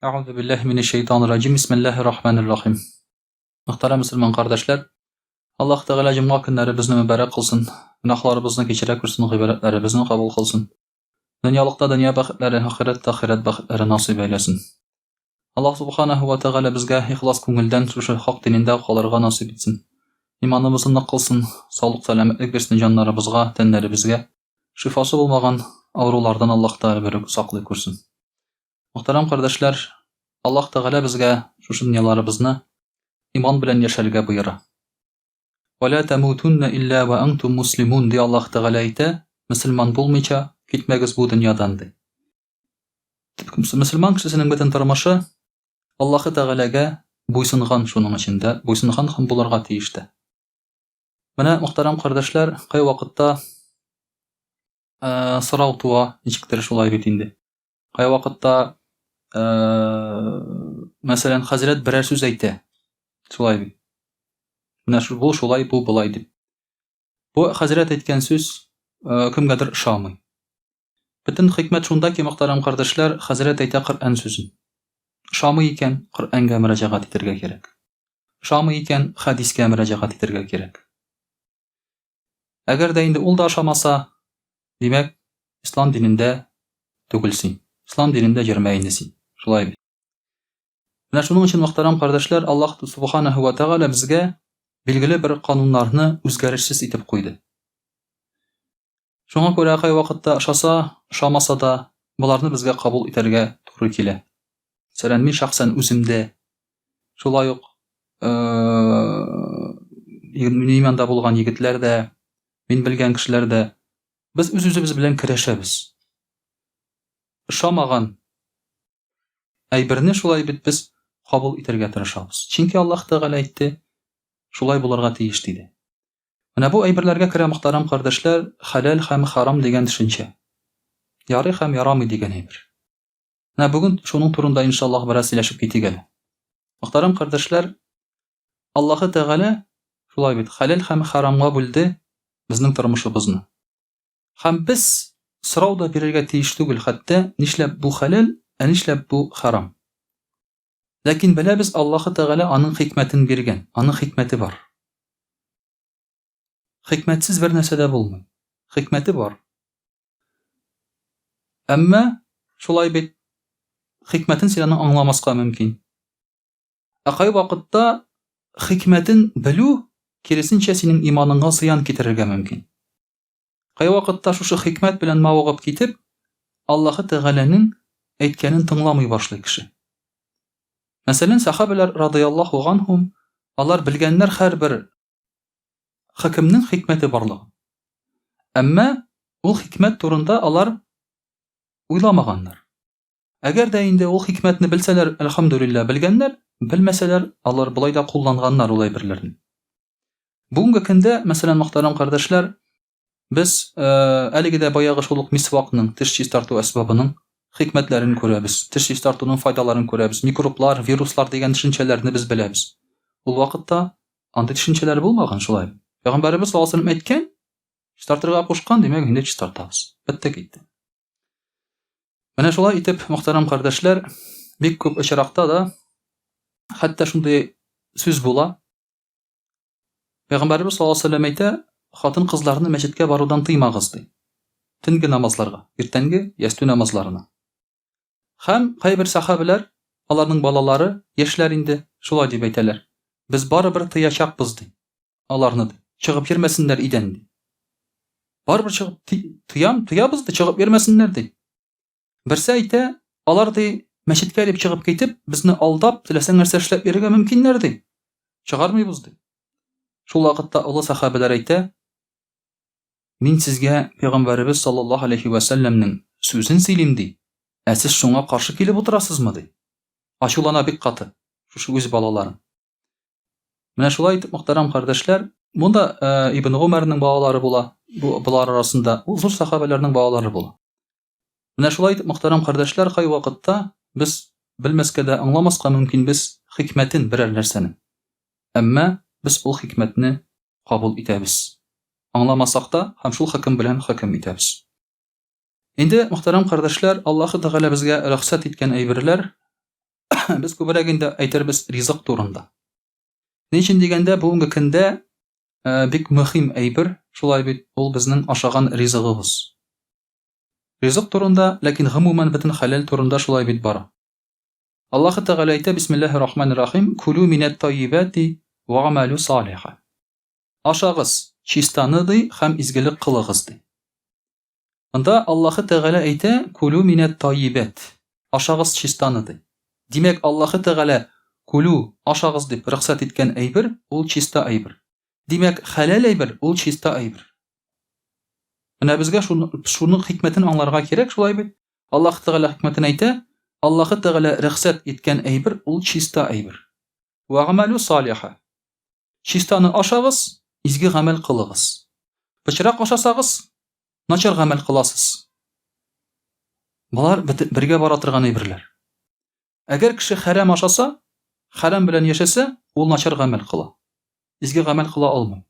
Әгъузу биллаһи минәш шәйтанир раҗим. Бисмиллаһир рахманир рахим. Мөхтәрәм мөселман кардәшләр, Аллаһ Тәгалә җомга көннәребезне мөбарәк кылсын, гөнаһларыбызны кичерә күрсен, гыйбадәтләребезне кабул кылсын. Дөньялыкта дөнья бәхетләре, ахирәттә ахирәт бәхетләре насыйп әйләсен. Аллаһ Субханаһу ва Тәгалә безгә ихлас күңелдән шушы хак динендә калырга насыйп итсен. Иманыбызны нык кылсын, саулык, сәламәтлек бирсен җаннарыбызга, тәннәребезгә. Шифасы булмаган авырулардан Аллаһ Тәгалә берүк саклый күрсен. Мөхтәрәм кардәшләр, Аллаһ Тәгалә безгә шушы дөньяларыбызны иман белән яшәргә боера. Вәлә тәмутунна илля ва антум муслимун, ди Аллаһ Тәгалә әйтә, мөселман булмыйча китмәгез бу дөньядан, ди. Мөселман кешесенең бөтен тормышы Аллаһы Тәгаләгә буйсынган, шуның эчендә буйсынган һәм булырга тиеш тә. Менә, мөхтәрәм кардәшләр, кайвакытта сорау туа, ничектер шулай бит инде. Кайвакытта, мәсәлән, хәзрәт берәр сүз әйтә. Шулай бит. Менә шул бу шулай, бу болай дип. Бу хәзрәт әйткән сүз кемгәдер ошамый. Бөтен хикмәт шунда ки, мөхтәрәм кардәшләр, хәзрәт әйтә Коръән сүзен. Ошамый икән, Коръәнгә мөрәҗәгать итәргә кирәк. Ошамый икән, хәдискә мөрәҗәгать итәргә кирәк. Әгәр дә инде ул да ошамаса, димәк, ислам динендә түгел син. Ислам динендә йөрмә инде син. Шулай бит. Менә шуның өчен, мөхтәрәм кардәшләр, Аллаһ Субханаһу ва Тәгалә безгә билгеле бер кануннарны үзгәрешсез итеп куйды. Шуңа күрә кайвакытта ошаса, ошамаса да, боларны безгә кабул итәргә туры килә. Мәсәлән, мин шәхсән үземдә шулай ук минем янда булган егетләр дә, мин белгән кешеләр дә без үз-үзебез белән көрәшәбез. Ошамаган әйберне шулай бит без кабул итәргә тырышабыз. Чөнки Аллаһ Тәгалә әйтте, шулай булырга тиеш диде. Менә бу әйберләргә керә, мөхтәрәм кардәшләр, хәләл һәм харам дигән төшенчә. Ярый һәм ярамый дигән әйбер. Менә бүген шуның турында иншаллаһ бераз сөйләшеп китик әле. Мөхтәрәм кардәшләр, Аллаһы Тәгалә шулай бит хәләл һәм харамга бүлде безнең тормышыбызны. Һәм без сорау да бирергә тиеш түгел хәтта, нишләп бу хәләл, ә нишләп бу харам. Ләкин беләбез, Аллаһы Тәгалә аның хикмәтен биргән, аның хикмәте бар. Хикмәтсез бер нәрсә дә булмый. Хикмәте бар. Әмма шулай бит хикмәтен син аның аңламаска мөмкин. Ә кай вакытта хикмәтен белү киресенчә синең иманыңа зыян китерергә мөмкин. Кайвакытта шушы хикмәт белән мавыгып китеп, Аллаһы Тәгаләнең әйткәнен тыңламый башлый кеше. Мәсәлән, сәхабәләр радыяллаһу ганһум, алар белгәннәр һәрбер хөкемнең хикмәте барлыгын. Әмма ул хикмәт турында алар уйламаганнар. Әгәр дә инде ул хикмәтне белсәләр, әлхәмдүлилләһ, белгәннәр, белмәсәләр, алар болай да кулланганнар ул әйберләрне. Бүгенге көндә, мәсәлән, мөхтәрәм кардәшләр, без әлеге дә баягы шул ук мисвакның, теш чистарту әсбабының хикмәтләрен күрәбез, теш чистартуның файдаларын күрәбез, микроблар, вируслар дигән төшенчәләрне без беләбез. Ул вакытта андый төшенчәләр булмаган шулай. Пәйгамбәребез саллаллаһу алейһи әйткән, чистартырга кушкан, димәк, инде чистартабыз. Бетте китте. Менә шулай итеп, мөхтәрәм кардәшләр, бик күп очракта да хәтта шундый сүз була, Пәйгамбәребез саллаллаһу алейһи ва сәлләм әйтә, хатын-кызларны мәчеткә барудан тыймагыз, ди. Төнге намазларга, иртәнге ястү намазларына. Һәм кайбер сәхабәләр, аларның балалары, яшьләр инде, шулай дип әйтәләр. Без барыбер тыячакбыз, ди. Аларны, ди. Чыгып йөрмәсеннәр өйдән, ди. Барыбер чыгып тыям, тыябыз, ди, чыгып йөрмәсеннәр, ди. Берсе әйтә, алар, ди, мәчеткә дип чыгып китеп, безне алдап, теләсәң нәрсә эшләп йөрергә мөмкиннәр, ди. Чыгармыйбыз, ди. Шул вакытта олы сәхабәләр әйтә, Мин сезгә пәйгамбәребез саллаллаһу алейхи вә сәлләмнең сүзен сөйлим, ди, ә сез шуңа каршы килеп утырасызмы, ди. Ачулана бик каты, шушы үз балаларын. Менә шулай итеп, мөхтәрәм кардәшләр, монда Ибн Гомәрнең балалары була, бу болар арасында ул зур сәхабәләрнең балалары була. Менә шулай итеп, мөхтәрәм кардәшләр, кайвакытта без белмәскә дә, аңламаска мөмкинбез хикмәтен берәр нәрсәнең. Әмма без ул хикмәтне кабул итәбез. Аңламасак та һәм шул хөкем белән хөкем итәбез. Инде, мөхтәрәм кардәшләр, Аллаһы Тәгалә безгә рөхсәт иткән әйберләр. Без күбрәк инде әйтербез ризык турында. Ни өчен дигәндә, бүгенге көндә э, бик мөһим әйбер, шулай бит, ул безнең ашаган ризыгыбыз. Ризык турында, ләкин гомумән бөтен хәләл турында шулай бит бара. Аллаһы Тәгалә әйтә, Бисмиллаһир Рахманир Рахим, Кулю минәт таййибати вәгъмәлү салиха. Ашагыз чистаны ди һәм изгелек кылыгыз ди. Монда Аллаһы Тәгалә әйтә, Кулю минәт таййибәт. Ашагыз чистаны ди. Димәк, Аллаһы Тәгалә кулю, ашагыз дип рөхсәт иткән әйбер, ул чиста әйбер. Димәк, хәләл әйбер, ул чиста әйбер. Менә безгә шуны, шуның хикмәтен аңларга кирәк, шулай бит? Аллаһ Тәгалә хикмәтен әйтә, Аллаһы Тәгалә рөхсәт иткән әйбер ул чиста әйбер. Вәгъмәлү салиха. Чистаны ашагыз, изге гамәл кылыгыз. Пычрак ашасагыз, начар гамәл кыласыз. Болар бергә бара торган әйберләр. Әгәр кеше хәрам ашаса, хәрам белән яшәсә, ул начар гамәл кыла. Изге гамәл кыла алмый.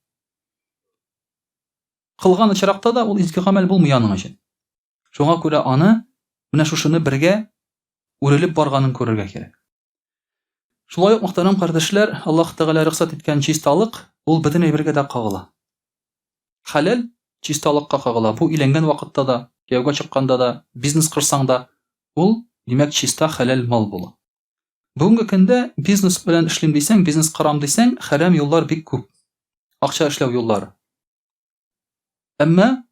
Кылган очракта да ул изге гамәл булмый аның өчен. Шуңа күрә аны менә шушыны бергә үрелеп барганын күрергә кирәк. Шулай ук, мөхтәрәм кардәшләр, Аллаһ Тәгалә рөхсәт иткән чисталык, ул бөтен әйбергә дә кагыла. Хәләл чисталыкка кагыла. Бу өйләнгән вакытта да, кияүгә чыкканда да, бизнес корсаң да, ул, димәк, чиста хәләл мал була. Бүгенге көндә бизнес белән эшлим дисәң, бизнес корам дисәң, хәрам юллар бик күп. Акча эшләү юллары. Әмма,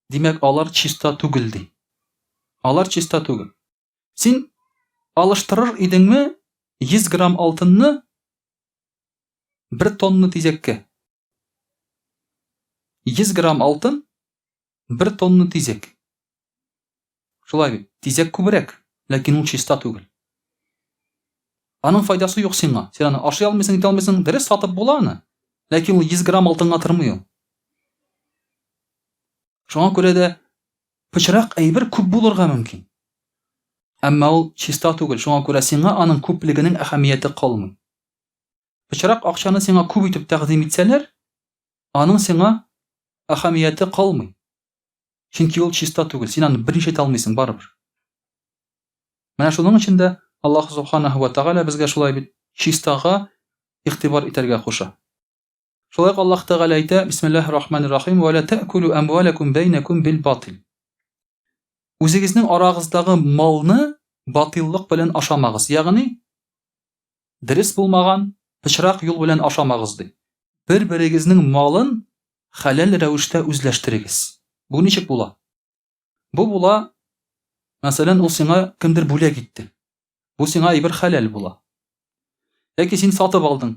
димәк, алар чиста түгел ди. Алар чиста түгел. Син алыштырыр идеңме 100 грамм алтынны бер тонна тизәккә? 100 грамм алтын, бер тонна тизәк. Шулай бит, тизәк күбрәк, ләкин ул чиста түгел. Аның файдасы юк сиңа. Син аны ашый алмыйсың, итә алмыйсың, дөрес сатып була аны. Ләкин ул 100 грамм алтынга тормый ул. Шуңа күрә дә пычрак әйбер күп булырга мөмкин. Әмма ул чиста түгел, шуңа күрә сиңа аның күплегенең әһәмияте калмый. Пычрак акчаны сиңа күп итеп тәкъдим итсәләр, аның сиңа әһәмияте калмый. Чөнки ул чиста түгел, син аны берничә итә алмыйсың барыбер. Менә шуның өчен дә Аллаһ субханаһу ва тәгалә безгә шулай бит чистага игътибар итәргә куша. Шулай ук Аллаһ Тәгалә әйтә, Бисмиллаһир рахманир рахим, ва ла та'кулу амвалакум бәйнәкум бил батил. Үзегезнең арагыздагы малны батиллык белән ашамагыз, ягъни дөрес булмаган, пычрак юл белән ашамагыз ди. Бер-берегезнең малын хәләл рәвештә үзләштерегез. Бу ничек була? Бу була, мәсәлән, ул сиңа кемдер бүләк итте. Бу сиңа әйбер хәләл була. Яки син сатып алдың.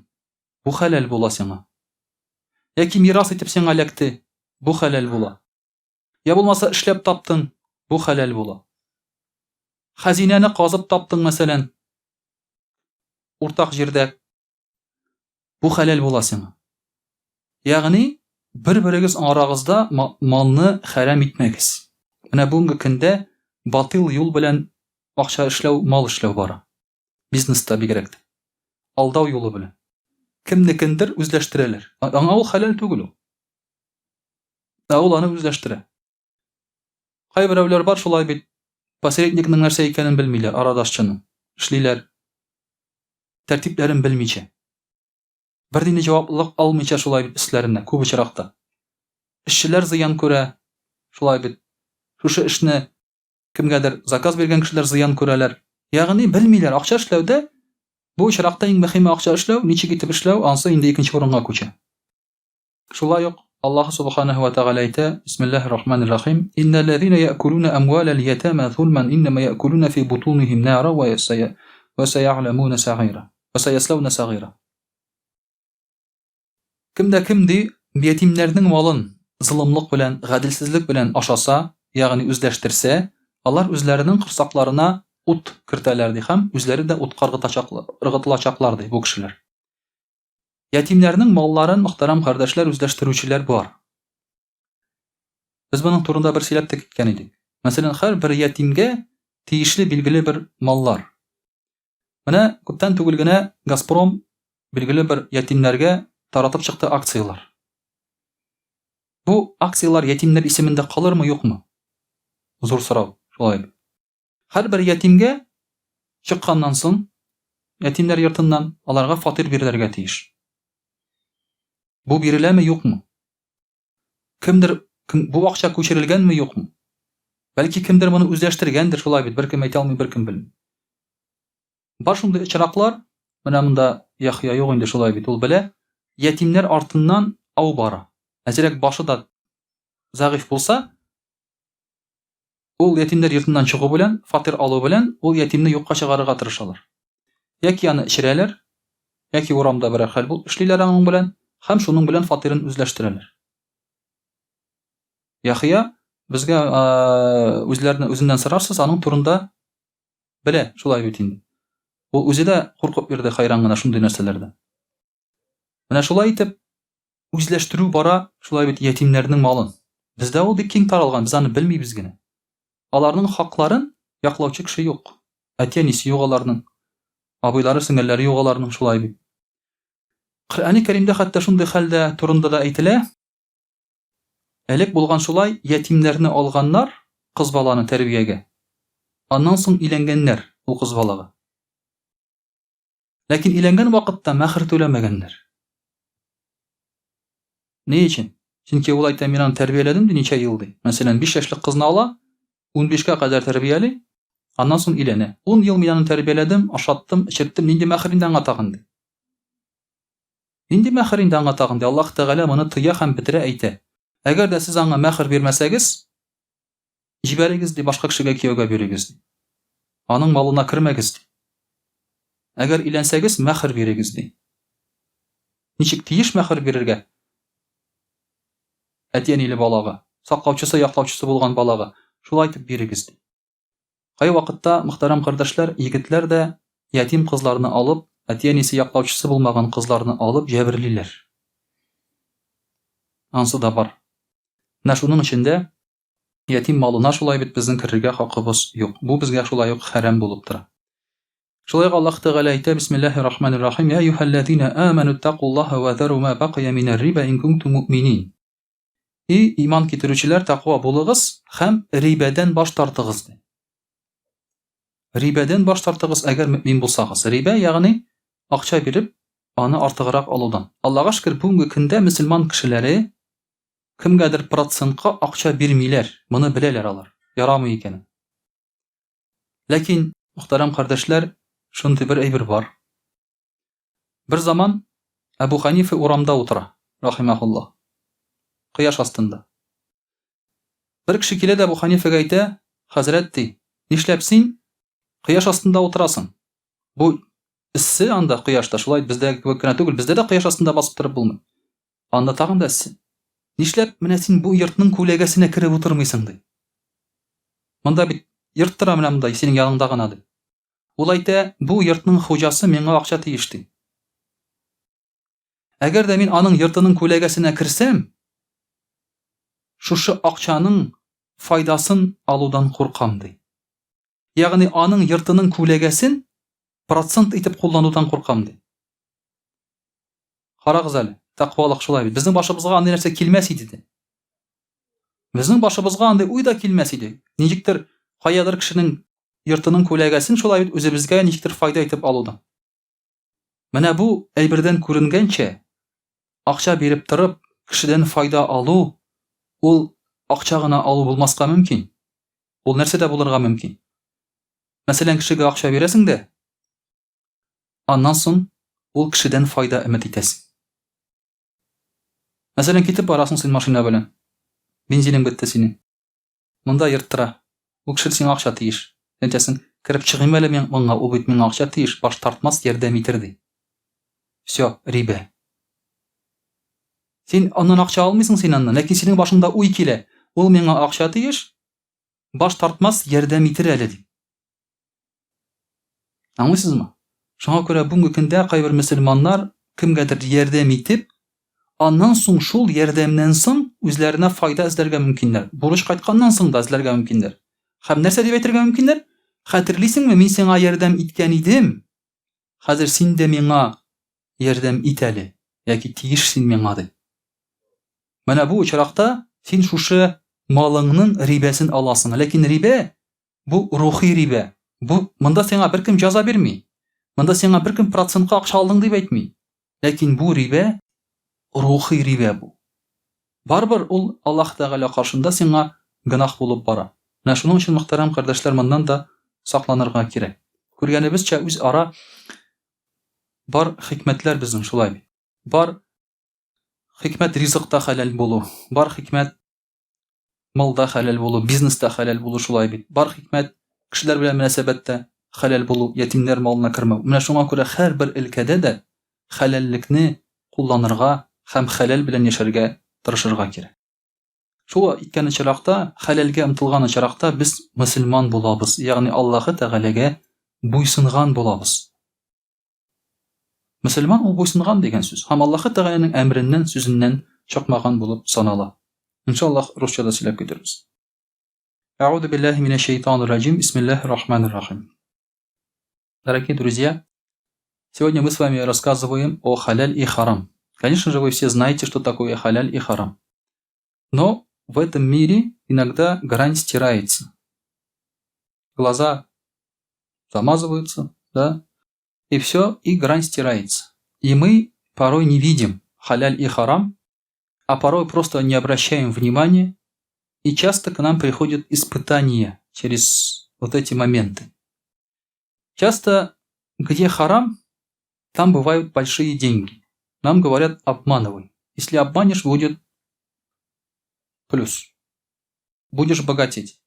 Бу хәләл була сиңа. Яки мирас итеп сиңа эләкте. Бу хәләл була. Я булмаса эшләп таптың, бу хәләл була. Хәзинәне казып таптың, мәсәлән, уртак җирдә. Бу хәләл була сиңа. Ягъни, бер-берегез арагызда малны хәрам итмәгез. Менә бүгенге көндә батил юл белән акча эшләү, мал эшләү бара. Бизнеста бигрәк тә. Алдау юлы белән. Кемнекендер үзләштерәләр. Аңа ул хәләл түгел ул. Ә ул аны үзләштерә. Кайберәүләр бар шулай бит, посредникның нәрсә икәнен белмиләр, арадашчының. Эшлиләр. Тәртипләрен белмичә. Бернинди җаваплылык алмыйча шулай бит өсләренә, күп очракта. Эшчеләр зыян күрә, шулай бит. Шушы эшне кемгәдер заказ биргән кешеләр зыян күрәләр. Ягъни белмиләр, акча эшләүдә бу очракта иң мөһиме акча эшләү, ничек итеп эшләү, ансы инде икенче урынга күчә. Шулай ук Аллаһ субханаһу ва тәгалә әйтә, Бисмиллаһир рахманир рахим, Иннәлләзина яъкулуна амвалал ятама зулман иннама яъкулуна фи бутунихим нара ва ва саягъламуна сагыйра. Ва саяслауна сагыйра. Кем дә кем ди, ятимнәрнең малын золымлык белән, гаделсезлек белән ашаса, ягъни үзләштерсә, алар үзләренең корсакларына ут кертәләр ди һәм үзләре дә утка ыргытылачаклар ди бу кешеләр. Ятимнәрнең малларын, мөхтәрәм кардәшләр, үзләштерүчеләр бар. Без моның турында бер сөйләп тә киткән идек. Мәсәлән, һәрбер ятимгә тиешле билгеле бер маллар. Менә күптән түгел генә Газпром билгеле бер ятимнәргә таратып чыкты акцияләр. Бу акцияләр ятимнәр исемендә калырмы, юкмы? Зур сорау, шулай бит. Һәрбер ятимгә чыкканнан соң, ятимнәр йортыннан, аларга фатир бирелергә тиеш. Бу биреләме, юкмы? Кемдер кем, бу акча күчерелгәнме, юкмы? Бәлки кемдер моны үзләштергәндер, шулай бит, беркем әйтә алмый, беркем белми. Бар шундый очраклар, менә монда Яхъя юк инде, шулай бит, ул белә, ятимнәр артыннан ау бара. Әзрәк башы да зәгыйфь булса, ул ятимнәр йортыннан чыгу белән, фатир алу белән, ул ятимне юкка чыгарырга тырышалар. Яки аны эчерәләр, яки урамда берәр хәл бул эшлиләр аның белән һәм шуның белән фатирын үзләштерәләр. Яхия безгә үзләренә үзеннән сорарсыз, аның турында белә, шулай бит инде. Ул үзе дә куркып йөрде хайран гына шундый нәрсәләрдән. Менә шулай итеп үзләштерү бара, шулай бит ятимнәрнең малын. Бездә ул бик киң таралган, без аны белмибез генә. Аларның хакларын яклаучы кеше юк. Әти-әнисе юк аларның. Абыйлары, сеңелләре юк аларның, шулай бит. Коръәни Кәримдә хәтта шундый хәлдә турында да әйтелә. Элек булган шулай, ятимнәрне алганнар кыз баланы тәрбиягә. Аннан соң өйләнгәннәр ул кыз балага. Ләкин өйләнгән вакытта мәхер түләмәгәннәр. Ни өчен? Чөнки ул әйтә, мин аны тәрбияләдем ди ничә ел ди. Мәсәлән, 5 яшьлек кызны ала, 15-кә кадәр тәрбияли, аннан соң өйләнә. 10 ел мин аны тәрбияләдем, ашаттым, эчерттем, нинди мәхер инде аңа тагын ди. Нинди мәхер инде аңа тагын ди. Аллаһ Тәгалә моны тыя һәм бетерә әйтә. Әгәр дә сез аңа мәхер бирмәсәгез, Җибәрегез, ди, башка кешегә кияүгә бирегез, ди. Аның малына кермәгез, ди. Әгәр өйләнсәгез, мәхер бирегез, ди. Ничек тиеш мәхер бирергә? Әти-әниле балага, саклаучысы, яклаучысы булган балага, шулай итеп бирегез, ди. Кай вакытта, мөхтәрәм кардәшләр, егетләр дә ятим кызларны алып, әти-әнисе яклаучысы булмаган кызларны алып җәберлиләр. Ансы да бар. Менә шуның өчен дә ятим малына шулай бит безнең керергә хакыбыз юк. Бу безгә шулай ук хәрам булып тора. Шулай ук Аллаһ Тәгалә әйтә, Бисмиллаһир рахманир рахим, Я әйюһәлләзина аману тtakуллаһа ва зару ма бакыя минәр риба ин кунтум муъминин. И иман китерүчеләр, тәкъва булыгыз һәм рибәдән баш тартыгыз, ди. Рибәдән баш тартыгыз, әгәр мөмин булсагыз. Рибә, ягъни акча биреп, аны артыграк алудан. Аллага шөкер, бүгенге көндә мөселман кешеләре Кемгәдер процентка акча бирмиләр, моны беләләр алар, ярамый икәнен. Ләкин, мөхтәрәм кардәшләр, шундый бер әйбер бар. Бер заман Әбу Ханифа урамда утыра, рахимахуллаһ. Кояш астында. Бер кеше килә дә Әбу Ханифага әйтә, хәзрәт ди, нишләп син кояш астында утырасың? Бу эссе анда кояшта, шулай бездә кебек кенә түгел, бездә дә кояш астында басып торып булмый. Анда тагын да эссе. Нишләп менә син бу йортның күләгәсенә кереп утырмыйсың, ди. Монда бит йорт тора менә монда, синең яныңда гына, ди. Ул әйтә, бу йортның хуҗасы миңа акча тиеш, ди. Әгәр дә мин аның йортының күләгәсенә керсәм, шушы акчаның файдасын алудан куркам, ди. Ягъни аның йортының күләгәсен процент итеп кулланудан куркам, ди. Карагыз әле, тәкъвалык шулай бит. Безнең башыбызга андый нәрсә килмәс иде дә. Безнең башыбызга андый уй да килмәс иде. Ничектер каядыр кешенең йортының күләгәсен шулай бит үзебезгә ничектер файда итеп алудан. Менә бу әйбердән күренгәнчә, акча биреп торып, кешедән файда алу, ул акча гына алу булмаска мөмкин. Ул нәрсә дә булырга мөмкин. Мәсәлән, кешегә акча бирәсең дә, аннан соң ул кешедән файда өмет итәсең. Мәсәлән, китеп барасың син машина белән. Бензинең бетте синең. Монда йорт тора. Ул кеше сиңа акча тиеш. Әйтәсең, кереп чыгыйм әле мин моңа, ул бит миңа акча тиеш, баш тартмас, ярдәм итер ди. Все, рибә. Син аннан акча алмыйсың син аннан, ләкин синең башыңда уй килә. Ул миңа акча тиеш, баш тартмас, ярдәм итер әле дип. Аңлыйсызмы? Шуңа күрә бүгенге көндә кайбер мөселманнар кемгәдер ярдәм итеп, аннан соң шул ярдәмнән соң үзләренә файда эзләргә мөмкиннәр. Бурыч кайтканнан соң да эзләргә мөмкиннәр. Һәм нәрсә дип әйтергә мөмкиннәр? Хәтерлисеңме, мин сиңа ярдәм иткән идем. Хәзер син дә миңа ярдәм ит әле, яки тиеш син миңа дип. Менә бу очракта син шушы малыңның рибәсен аласың. Ләкин рибә Бу рухи рибә. Бу монда сиңа беркем җаза бирми. Монда сиңа беркем процентка акча алдың дип әйтми. Ләкин бу рибә рухи рибә бу. Барыбер ул Аллаһ Тәгалә каршында сиңа гөнаһ булып бара. Менә шуның өчен, мөхтәрәм кардәшләр, моннан да сакланырга кирәк. Күргәнебезчә, үзара бар хикмәтләр безнең шулай бит. Бар хикмәт ризыкта хәләл булу, бар хикмәт малда хәләл булу, бизнеста хәләл булу шулай бит. Бар хикмәт кешеләр белән мөнәсәбәттә хәләл булу, ятимнәр малына кермәү. Менә шуңа күрә һәрбер өлкәдә дә хәләллекне кулланырга һәм хәләл белән яшәргә тырышырга кирәк. Шул иткән очракта, хәләлгә омтылган очракта без мөселман булабыз, ягъни Аллаһы Тәгаләгә буйсынган булабыз. Мөселман ул буйсынган дигән сүз һәм Аллаһы Тәгаләнең әмереннән, сүзеннән чыкмаган булып санала. Иншаллаһ, русча да сөйләп китербез. Әгъузу биллаһи минәш шәйтанир раҗим. Бисмиллаһир рахманир рахим. Дорогие друзья, сегодня мы с вами рассказываем о халяль и харам. Конечно же, вы все знаете, что такое халяль и харам. Но в этом мире иногда грань стирается. Глаза замазываются, да, и все, и грань стирается. И мы порой не видим халяль и харам, а порой просто не обращаем внимания, и часто к нам приходят испытания через вот эти моменты. Часто, где харам, там бывают большие деньги. Нам говорят, обманывай. Если обманешь, будет плюс. Будешь богатеть.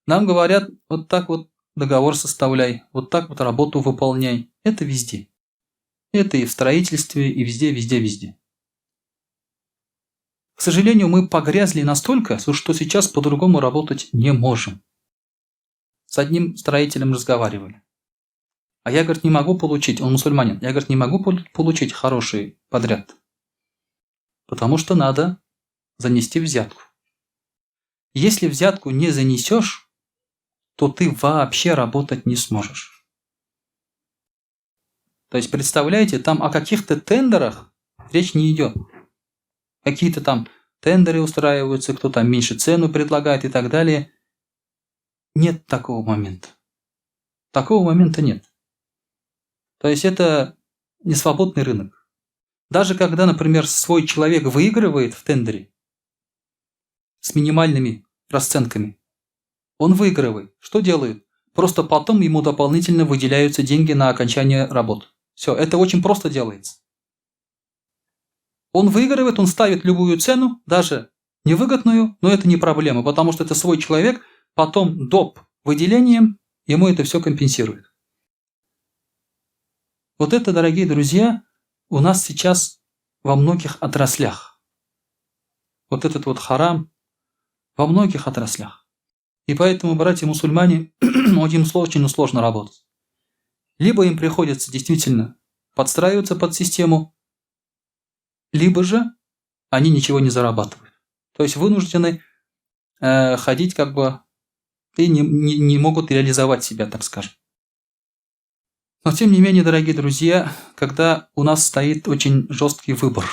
Нам говорят, вот так вот договор составляй, вот так вот работу выполняй. Это везде. Это и в строительстве, и везде, везде, везде. К сожалению, мы погрязли настолько, что сейчас по-другому работать не можем. С одним строителем разговаривали. А я, говорит, не могу получить, он мусульманин, я, говорит, не могу получить хороший подряд, потому что надо занести взятку. Если взятку не занесешь, то ты вообще работать не сможешь. То есть, представляете, там о каких-то тендерах речь не идет. Какие-то там тендеры устраиваются, кто там меньше цену предлагает и так далее. Нет такого момента. Такого момента нет. То есть это не свободный рынок. Даже когда, например, свой человек выигрывает в тендере с минимальными расценками, он выигрывает. Что делает? Просто потом ему дополнительно выделяются деньги на окончание работ. Все, это очень просто делается. Он выигрывает, он ставит любую цену, даже невыгодную, но это не проблема, потому что это свой человек, потом доп. Выделением ему это все компенсирует. Вот это, дорогие друзья, у нас сейчас во многих отраслях. Вот этот вот харам во многих отраслях. И поэтому, братья-мусульмане, очень очень сложно работать. Либо им приходится действительно подстраиваться под систему, либо же они ничего не зарабатывают. То есть вынуждены ходить как бы и не могут реализовать себя, так скажем. Но тем не менее, дорогие друзья, когда у нас стоит очень жесткий выбор,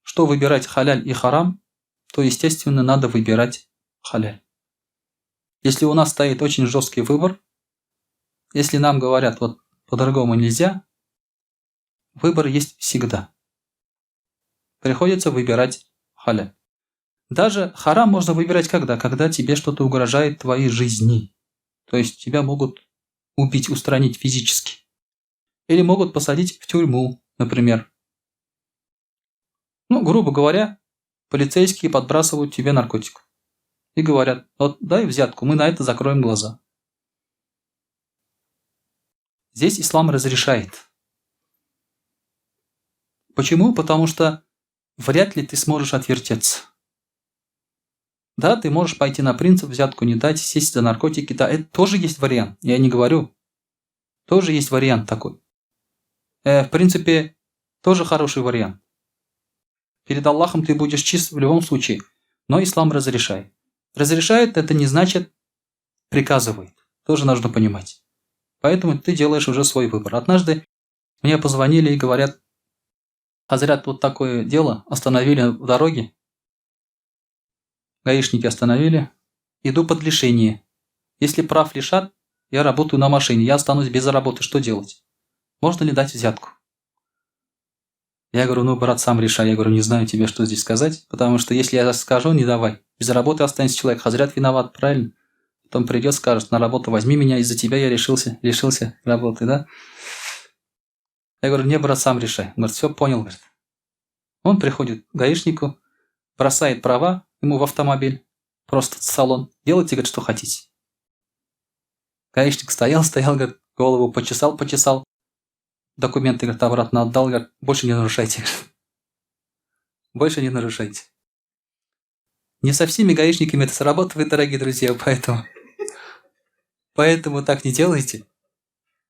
что выбирать халяль и харам, то, естественно, надо выбирать халяль. Если у нас стоит очень жесткий выбор, если нам говорят, вот по-другому нельзя, выбор есть всегда. Приходится выбирать халяль. Даже харам можно выбирать когда? Когда тебе что-то угрожает твоей жизни. То есть тебя могут убить, устранить физически. Или могут посадить в тюрьму, например. Ну, грубо говоря, полицейские подбрасывают тебе наркотик. И говорят, вот дай взятку, мы на это закроем глаза. Здесь ислам разрешает. Почему? Потому что вряд ли ты сможешь отвертеться. Да, ты можешь пойти на принцип, взятку не дать, сесть за наркотики. Да, это тоже есть вариант, я не говорю. Тоже есть вариант такой. В принципе, тоже хороший вариант. Перед Аллахом ты будешь чист в любом случае. Но ислам разрешает. Разрешает – это не значит приказывает. Тоже нужно понимать. Поэтому ты делаешь уже свой выбор. Однажды мне позвонили и говорят, Хазрят, вот такое дело, остановили в дороге. Гаишники остановили. Иду под лишение. Если прав лишат, Я работаю на машине, я останусь без работы, что делать? Можно ли дать взятку? Я говорю, ну, брат, сам решай. Я говорю, не знаю тебе, что здесь сказать, потому что если я скажу, не давай. Без работы останется человек, хазрят виноват, правильно? Потом придет, скажет, на работу возьми меня, из-за тебя я решился, лишился работы, да? Я говорю, не, брат, сам решай. Он говорит, все, понял, говорит. Он приходит к гаишнику, бросает права ему в автомобиль, просто в салон. Делайте, говорит, что хотите. Гаишник стоял, стоял, говорит, голову почесал, почесал. Документы, говорит, обратно отдал, говорит, больше не нарушайте. Больше не нарушайте. Не со всеми гаишниками это срабатывает, дорогие друзья, поэтому так не делайте.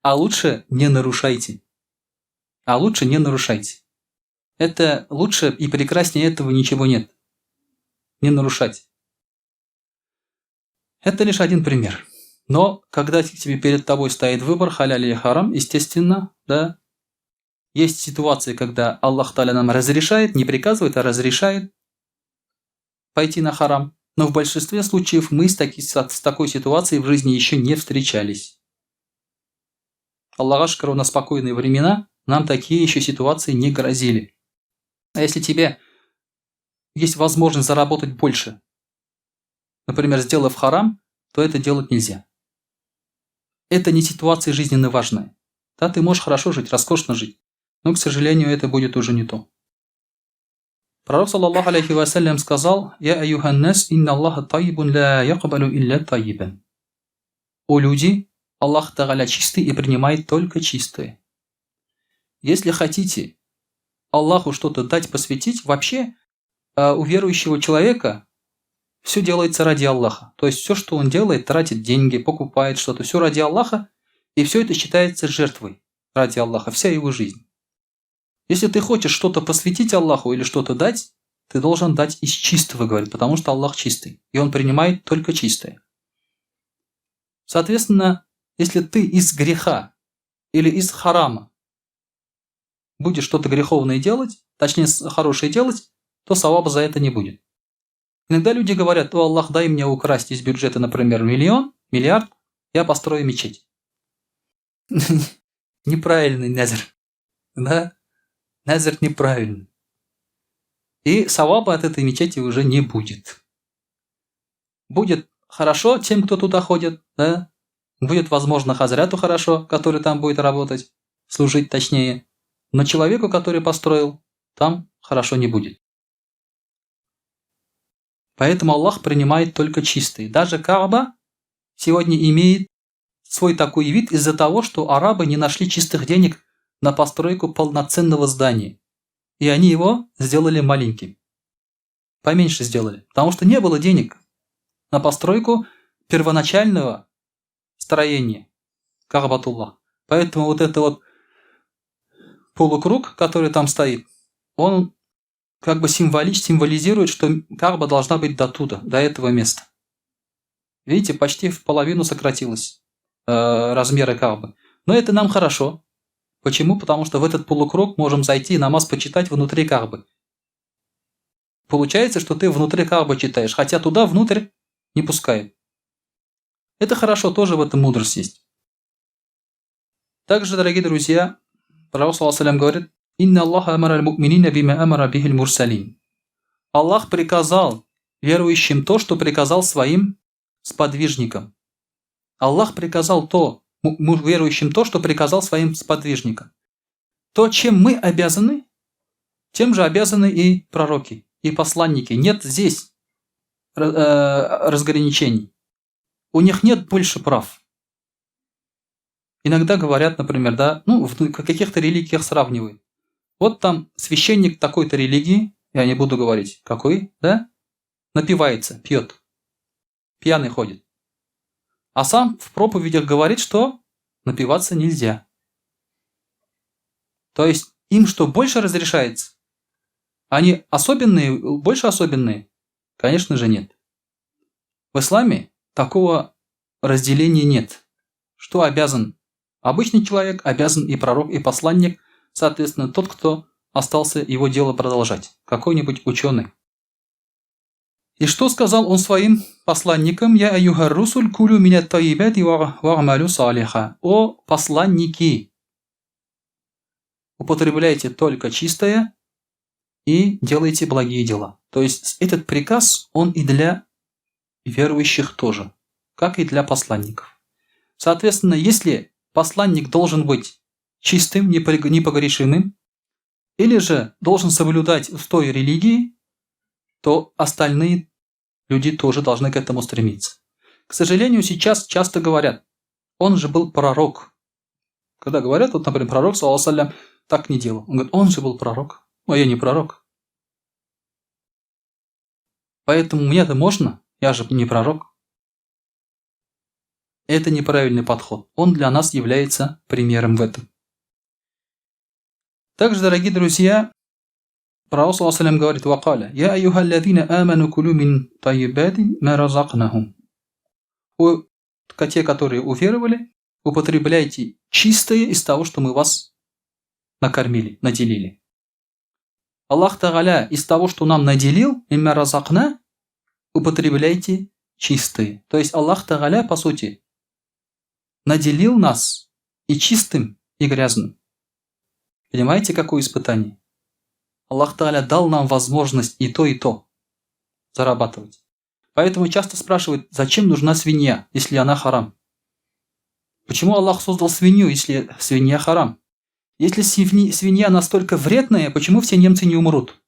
А лучше не нарушайте. А лучше не нарушайте. Это лучше и прекраснее этого ничего нет. Не нарушать. Это лишь один пример. Но когда тебе перед тобой стоит выбор, халяль или харам, естественно, да, есть ситуации, когда Аллах Тааля нам разрешает, не приказывает, а разрешает пойти на харам. Но в большинстве случаев мы с такой ситуацией в жизни еще не встречались. Аллаһка шөкер, у нас спокойные времена, нам такие еще ситуации не грозили. А если тебе есть возможность заработать больше, например, сделав харам, то это делать нельзя. Это не ситуация жизненно важная. Да, ты можешь хорошо жить, роскошно жить, но, к сожалению, это будет уже не то. Пророк, صلى الله عليه وسلم, сказал: «يا أيها الناس، إن الله طيب لا يقبل إلا طيبا». О люди, Аллах Тагаля чистый и принимает только чистое. Если хотите Аллаху что-то дать, посвятить, вообще у верующего человека все делается ради Аллаха. То есть все, что он делает, тратит деньги, покупает что-то, все ради Аллаха, и все это считается жертвой ради Аллаха, вся его жизнь. Если ты хочешь что-то посвятить Аллаху или что-то дать, ты должен дать из чистого, говорит, потому что Аллах чистый, и Он принимает только чистое. Соответственно, если ты из греха или из харама будешь что-то греховное делать, точнее хорошее делать, то саваба за это не будет. Иногда люди говорят: «О Аллах, дай мне украсть из бюджета, например, миллион, миллиард, я построю мечеть». Неправильный нәзер. Да? Нәзер неправильный. И саваба от этой мечети уже не будет. Будет хорошо тем, кто туда ходит, да? Будет, возможно, хазряту хорошо, который там будет работать, служить точнее. Но человеку, который построил, там хорошо не будет. Поэтому Аллах принимает только чистые. Даже Кааба сегодня имеет свой такой вид из-за того, что арабы не нашли чистых денег на постройку полноценного здания. И они его сделали маленьким. Поменьше сделали. Потому что не было денег на постройку первоначального строения Каабатуллах. Поэтому вот это вот полукруг, который там стоит, он как бы символизирует, что Кааба должна быть до туда, до этого места. Видите, почти в половину сократилось размеры Каабы. Но это нам хорошо. Почему? Потому что в этот полукруг можем зайти и намаз почитать внутри Каабы. Получается, что ты внутри Каабы читаешь, хотя туда внутрь не пускают. Это хорошо, тоже в этом мудрость есть. Также, дорогие друзья, Пророк صلى الله говорит: «إن الله أمر المؤمنين بما أمر به المرسلين». Аллах приказал верующим то, что приказал своим сподвижникам. Аллах приказал то, верующим то, что приказал своим сподвижникам. То, чем мы обязаны, тем же обязаны и пророки, и посланники. Нет здесь разграничений. У них нет больше прав. Иногда говорят, например, да, ну, в каких-то религиях сравнивают. Вот там священник такой-то религии, я не буду говорить, какой, да, напивается, пьет, пьяный ходит. А сам в проповедях говорит, что напиваться нельзя. То есть им что, больше разрешается? Они особенные, больше особенные? Конечно же, нет. В исламе такого разделения нет. Что обязан обычный человек, обязан и пророк, и посланник, соответственно, тот, кто остался его дело продолжать, какой-нибудь ученый. И что сказал он своим посланникам? يا أيها الرسل كلوا من الطيبات واعملوا صالحا. О посланники, употребляйте только чистое и делайте благие дела. То есть этот приказ, он и для верующих тоже, как и для посланников. Соответственно, если посланник должен быть чистым, непогрешимым, или же должен соблюдать устои религии, то остальные люди тоже должны к этому стремиться. К сожалению, сейчас часто говорят: «Он же был пророк». Когда говорят, вот, например, пророк, صلى الله, так не делал. Он говорит: «Он же был пророк, а я не пророк. Поэтому мне-то можно, я же не пророк». Это неправильный подход. Он для нас является примером в этом. Также, дорогие друзья, Пророк صلى الله говорит: وقال، يا أيها الذين آمنوا كلوا من طيبات ما رزقناكم. О те, которые уверовали, употребляйте чистое из того, что мы вас накормили, наделили. Аллах Тагаля из того, что нам наделил, مما رزقنا, употребляйте чистые. То есть Аллах Тагаля, по сути, наделил нас и чистым, и грязным. Понимаете, какое испытание? Аллах Тагаля дал нам возможность и то зарабатывать. Поэтому часто спрашивают, зачем нужна свинья, если она харам? Почему Аллах создал свинью, если свинья харам? Если свинья настолько вредная, почему все немцы не умрут?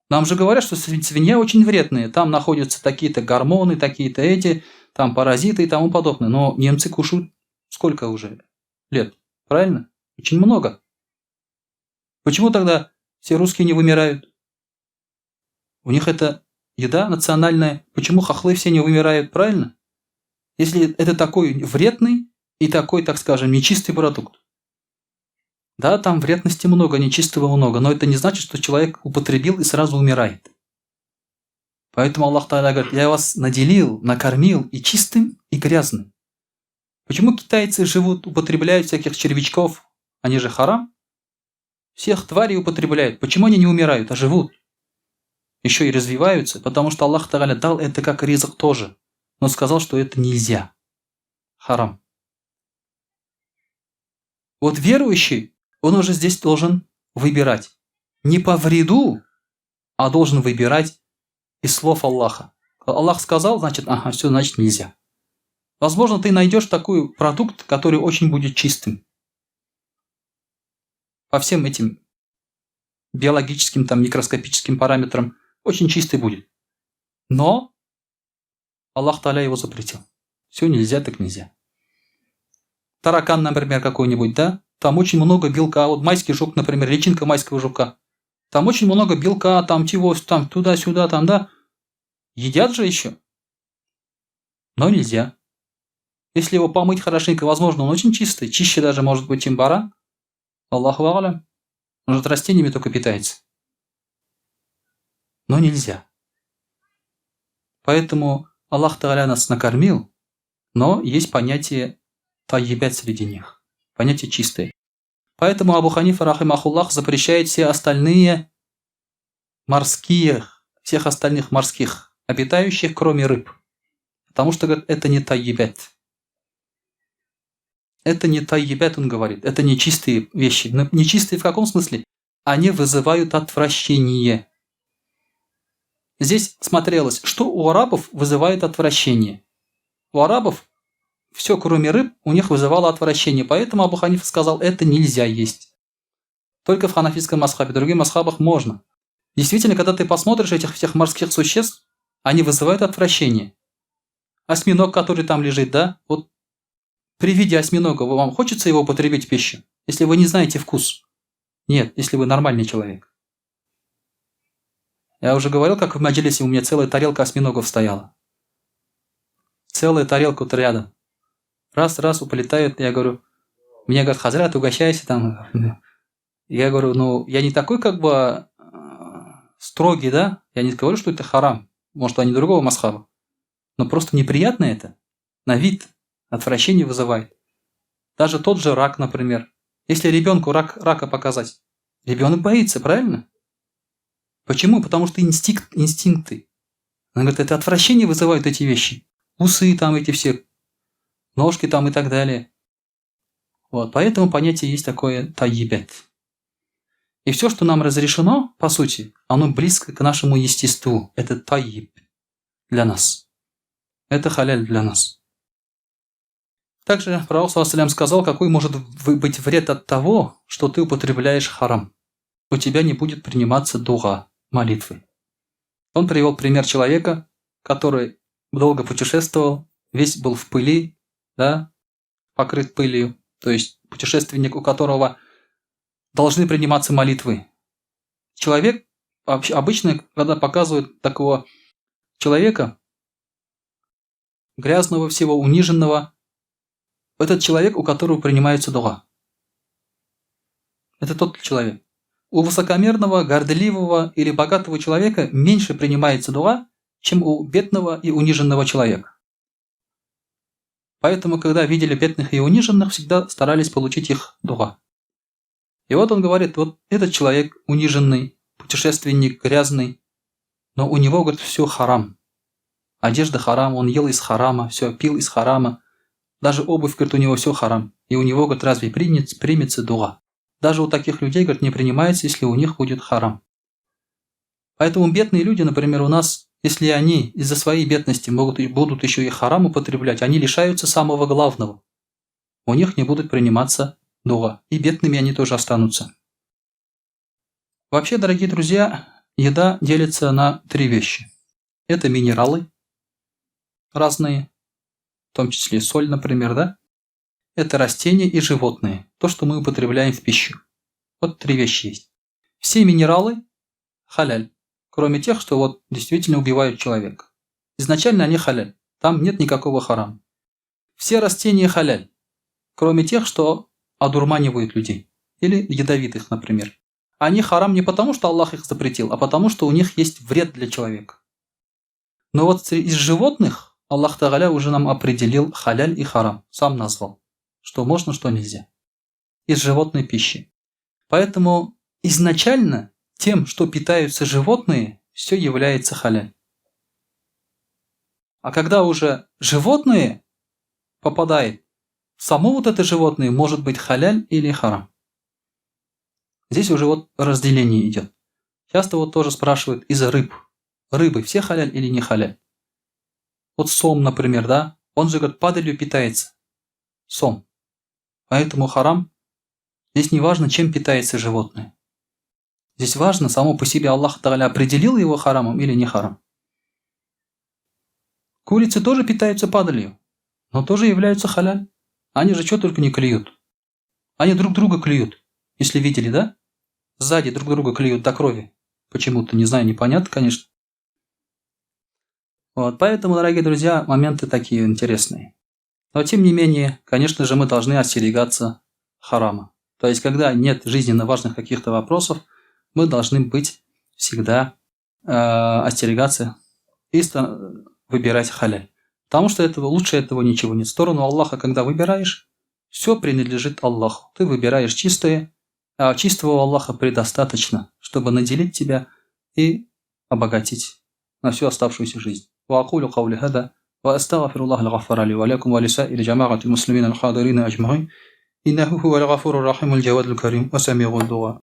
Нам же говорят, что свинья очень вредная. Там находятся такие-то гормоны, такие-то эти, там паразиты и тому подобное. Но немцы кушают сколько уже лет? Правильно? Очень много. Почему тогда все русские не вымирают? У них это еда национальная. Почему хохлы все не вымирают, правильно? Если это такой вредный и такой, так скажем, нечистый продукт. Да, там вредности много, нечистого много, но это не значит, что человек употребил и сразу умирает. Поэтому Аллах Та'аля говорит: «Я вас наделил, накормил и чистым, и грязным». Почему китайцы живут, употребляют всяких червячков? Они же харам. Всех тварей употребляют. Почему они не умирают, а живут? Еще и развиваются, потому что Аллах Та'аля дал это как ризык тоже, но сказал, что это нельзя. Харам. Вот верующий, он уже здесь должен выбирать. Не по вреду, а должен выбирать из слов Аллаха. Аллах сказал, значит, ага, все, значит, нельзя. Возможно, ты найдешь такой продукт, который очень будет чистым. По всем этим биологическим, там, микроскопическим параметрам очень чистый будет. Но Аллах Таля его запретил. Все, нельзя, так нельзя. Таракан, например, какой-нибудь, да? Там очень много белка. Вот майский жук, например, личинка майского жука. Там очень много белка, там чего, там туда-сюда, там, да. Едят же еще. Но нельзя. Если его помыть хорошенько, возможно, он очень чистый. Чище даже может быть, чем баран. الله أعلم. Может, растениями только питается. Но нельзя. Поэтому Аллах Та'аля нас накормил, но есть понятие طيبات среди них. Понятие чистое. Поэтому Абу Ханифа, رحمه الله, запрещает все остальные морские, всех остальных морских обитающих, кроме рыб. Потому что, говорит, это не طيبات. Это не طيبات, он говорит, это не чистые вещи. Но нечистые в каком смысле? Они вызывают отвращение. Здесь смотрелось, что у арабов вызывает отвращение. У арабов все, кроме рыб, у них вызывало отвращение. Поэтому Абу Ханифа сказал: это нельзя есть. Только в ханафитском мазхабе, в других мазхабах можно. Действительно, когда ты посмотришь этих всех морских существ, они вызывают отвращение. Осьминог, который там лежит, да? Вот при виде осьминога вам хочется его употребить в пищу, если вы не знаете вкус? Нет, если вы нормальный человек. Я уже говорил, как в Маджлисе у меня целая тарелка осьминогов стояла. Целая тарелка вот рядом. Раз, раз, уполетают, я говорю, мне говорят: «Хазрат, угощайся там». Я говорю: «Ну, я не такой как бы строгий, да? Я не говорю, что это харам. Может, они другого мазхаба. Но просто неприятно это. На вид отвращение вызывает». Даже тот же рак, например. Если ребенку рака показать, ребенок боится, правильно? Почему? Потому что инстинкт, инстинкты. Она говорит, это отвращение вызывают эти вещи. Усы там эти все, ножки там и так далее. Вот, поэтому понятие есть такое طيبات. И все, что нам разрешено, по сути, оно близко к нашему естеству. Это طيب для нас. Это халяль для нас. Также Пророк صلى الله сказал, какой может быть вред от того, что ты употребляешь харам. У тебя не будет приниматься дуа, молитвы. Он привел пример человека, который долго путешествовал, весь был в пыли, да, покрыт пылью, то есть путешественник, у которого должны приниматься молитвы. Человек, обычно, когда показывают такого человека, грязного всего, униженного, этот человек, у которого принимается дуа. Это тот человек. У высокомерного, горделивого или богатого человека меньше принимается дуа, чем у бедного и униженного человека. Поэтому, когда видели бедных и униженных, всегда старались получить их дуа. И вот он говорит, вот этот человек униженный, путешественник, грязный, но у него, говорит, все харам. Одежда харам, он ел из харама, все, пил из харама. Даже обувь, говорит, у него все харам. И у него, говорит, разве примется дуа? Даже у таких людей, говорит, не принимается, если у них будет харам. Поэтому бедные люди, например, у нас, если они из-за своей бедности будут еще и харам употреблять, они лишаются самого главного. У них не будут приниматься дуа. И бедными они тоже останутся. Вообще, дорогие друзья, еда делится на три вещи. Это минералы разные, в том числе соль, например, да? Это растения и животные, то, что мы употребляем в пищу. Вот три вещи есть. Все минералы – халяль, кроме тех, что вот действительно убивают человека. Изначально они халяль, там нет никакого харама. Все растения халяль, кроме тех, что одурманивают людей или ядовитых, например. Они харам не потому, что Аллах их запретил, а потому, что у них есть вред для человека. Но вот из животных Аллах Тагаля уже нам определил халяль и харам, сам назвал, что можно, что нельзя. Из животной пищи. Поэтому изначально тем, что питаются животные, все является халяль. А когда уже животные попадает, само вот это животное может быть халяль или харам. Здесь уже вот разделение идет. Часто вот тоже спрашивают из рыб. Рыбы все халяль или не халяль? Вот сом, например, да? Он же, говорит, падалью питается. Сом. Поэтому харам. Здесь не важно, чем питается животное. Здесь важно, само по себе Аллах Тагаля определил его харамом или не харам. Курицы тоже питаются падалью, но тоже являются халяль. Они же что только не клюют. Они друг друга клюют. Если видели, да? Сзади друг друга клюют до крови. Почему-то, не знаю, непонятно, конечно. Вот, поэтому, дорогие друзья, моменты такие интересные. Но тем не менее, конечно же, мы должны остерегаться харама. То есть, когда нет жизненно важных каких-то вопросов, мы должны быть всегда остерегаться и выбирать халяль. Потому что этого, лучше этого ничего нет. Сторону Аллаха, когда выбираешь, все принадлежит Аллаху. Ты выбираешь чистое, а чистого у Аллаха предостаточно, чтобы наделить тебя и обогатить на всю оставшуюся жизнь. وأقول قولي هذا وأستغفر الله الغفار لي ولكم ولسائر جماعة المسلمين الحاضرين أجمعين إنه هو الغفور الرحيم الجواد الكريم وسميع الدعاء.